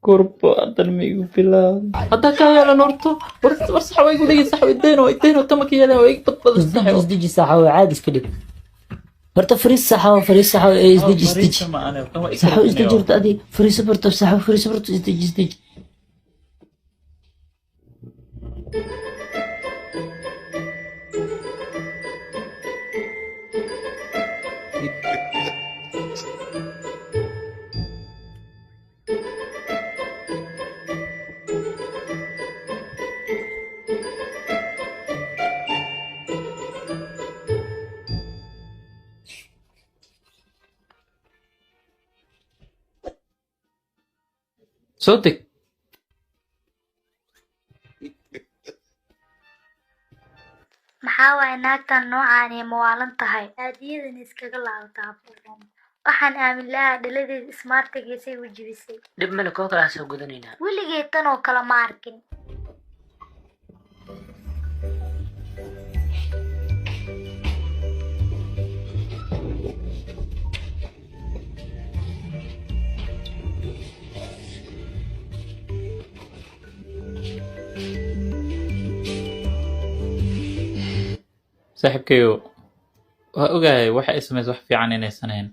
Kurbo haddan ma igu bilaabay. Haddaa kaa yeelan horto, war war, sax waa igu dhigi, sax ideeno ideeno tama ka yeelan, waa iga badbada. Isdeji. Sax. Isdeji saaxo, caadi iska dhig horta. Fariis saxo, fariis saxo, ee isdeji, isdeji saxo, isdeji horta. Adi fariiso barto saxo, fariiso barto, isdeji, isdeji. Soo deg. Maxaa waaye naagtan noocaan ee mawaalan tahay? Aadiyadan iskaga laabataa. Waxaan aamin lahaa dhaladeed ismaartigiisay u jibisay. Dhib male, koo kalaa soo gudanaynaa. Weligeed tan oo kale ma arkin. Saaxiibkayo, waa ogahay waxa ay samaysa wax fiican inaysan ahayn,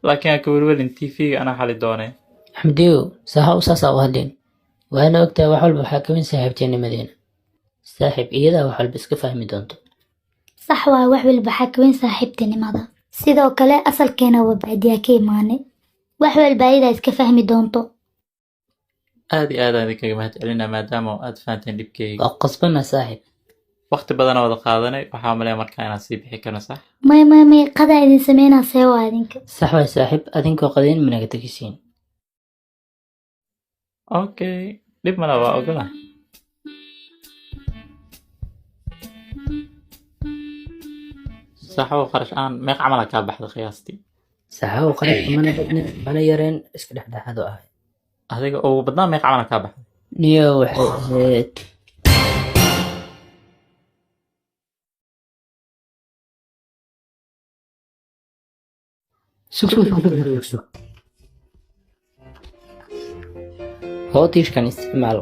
laakiin ha ka welwelin, TV-ga anaa xali doonay. Axmediyow, saaxa u saasaa u hadleen, waana ogtahay wax walba waxaa ka weyn saaxiibtinimadeena. Saaxiib, iyadaa wax walba iska fahmi doonto. Sax waa, wax walba waxaa ka weyn saaxiibtinimada. Sidoo kale asalkeena waa baadiyaa ka imaanay. Wax walba ayadaa iska fahmi doonto. Aad iyo aad aan idinkaga mahad celinaa maadaama aad fahanteen dhibkayga. Waa qasbana, saaxiib. Waqti badana wada qaadanay, waxaa maleeya markaa inaan sii bixi karno, sax? May, may, may, qadaa idin sameynaa, see waa idinka? Sax waay saaxiib, adinkoo qadayn managa tegisiin. Okay, dhib mala, waa ogola. Saxo, qarash aan meeq camala kaa baxda qiyaastii? Saxaw, qarashka mana badnin mana yareen, iska dhexdhexaad u ahay. Adiga ugu badnaa meeq camala kaa baxda? Niyo, waxay ahayd sug, sug, sug, sug, sug. Hootiishkan isticmaal.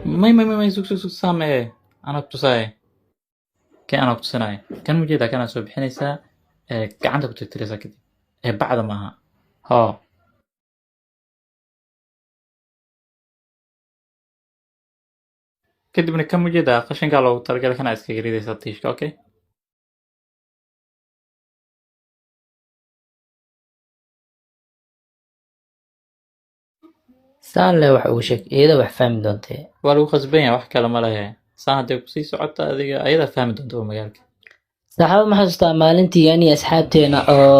May, may, may, may, sug, sug, sug, saamee, anaa ku tusaaye kan, anaa ku tusinaaye kan. Mujeedaa kanaa soo bixinaysaa ee gacanta ku tirtiraysaa kadib ee bacda maaha hoo. Kadibna kan mujeedaa qashinkaa loogu talagalay, kanaa iskaga ridaysaa tiishka. Okay. Saan le wax ugu sheeg, iyada wax fahmi doontee. Waa lagu khasban yahay, wax kale ma lehe. Saan hadday kusii socota adiga, ayadaa fahmi doonta waa magaalka. Saaxiibo, ma xasuustaa maalintii ani asxaabteena oo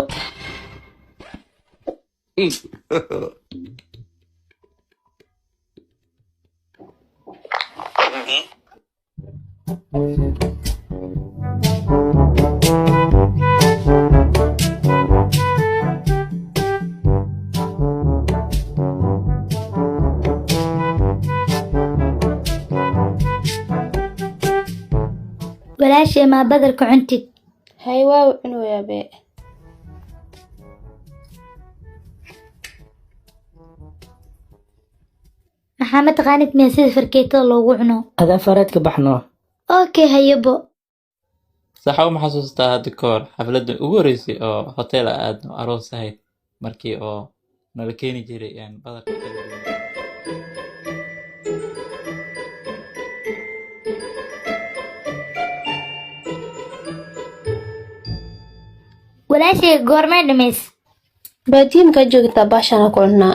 Walaashay, maa badarka cuntid? Hay, waa u cunayaa bee. Maxaa ma taqaanid miya sida fargeetada loogu cuno? Adaa fareed ka baxno. Okay, hayabo. Saxa, ma xasuustaa hadda ka hor xafladda ugu horreysay oo hotel a aadno, aroos ahayd, markii oo nala keeni jiray badarka kala duwan? Walaashay, goormee dhamays? Baadiye makaa joogtaa? Baashaana ku cunnaa.